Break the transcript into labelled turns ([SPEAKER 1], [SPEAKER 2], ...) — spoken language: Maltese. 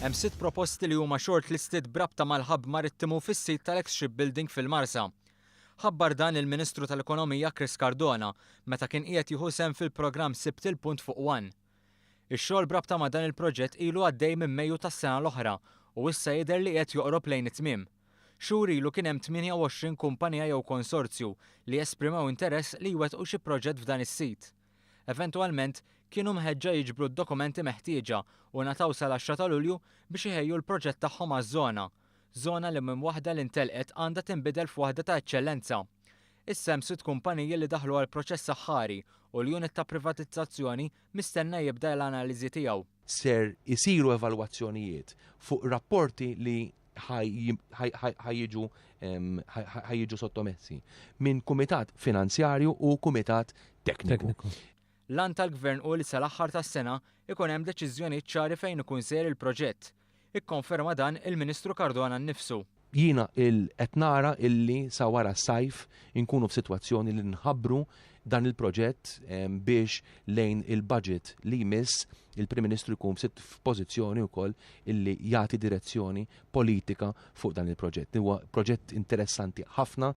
[SPEAKER 1] Hemm sitt proposti li huma shortlisted b'rabta mal-hub marittimu fis-sit tal-ex shipbuilding fil-Marsa. Ħabbar dan il-Ministru tal-Ekonomija Chris Cardona meta kien qiegħed jieħu sehem fil-programm Sibt il-Punt fuq One. Ix-xogħol b'rabta ma' dan il-proġett ilu għaddej minn Mejju tas-sena l-oħra u issa jidher li qiegħed joqrob lejn it-tmiem. Xhur ilu kien hemm 28 kumpanija jew konsorzju li esprimew interess li jwettqu xi proġett f'dan is-sit. Eventwalment, kienu mħeġġa jiġbru d-dokumenti meħtieġa u ngħataw sal-10 ta' Lulju biex iħejju l-proġett tagħhom għaż-żona. Żona li minn waħda li ntelqet għandha tinbidel f'waħda ta' eċċellenza. Issa hemm sitt kumpaniji li daħlu għall-proċess aħħari u l-unit ta' privatizzazzjoni mistenna jibda l-analiżi tiegħu.
[SPEAKER 2] Ser isiru evalwazzjonijiet fuq rapporti li ħa jiġu sottomessi minn kumitat finanzjarju u kumitat tekniku.
[SPEAKER 1] L-għan tal-Gvern hu li sal-aħħar tas-sena ikun hemm deċiżjonijiet ċari fejn ikun sejjer il-proġett. Ikkonferma dan il-Ministru Cardona nnifsu.
[SPEAKER 2] Jiena qed nara illi sa wara s-sajf inkunu f'sitwazzjoni li nħabbru dan il-proġett biex lejn il-budget li jmiss il-Prim Ministru jkun f'pożizzjoni wkoll illi jagħti direzzjoni politika fuq dan il-proġett. Huwa proġett interessanti ħafna.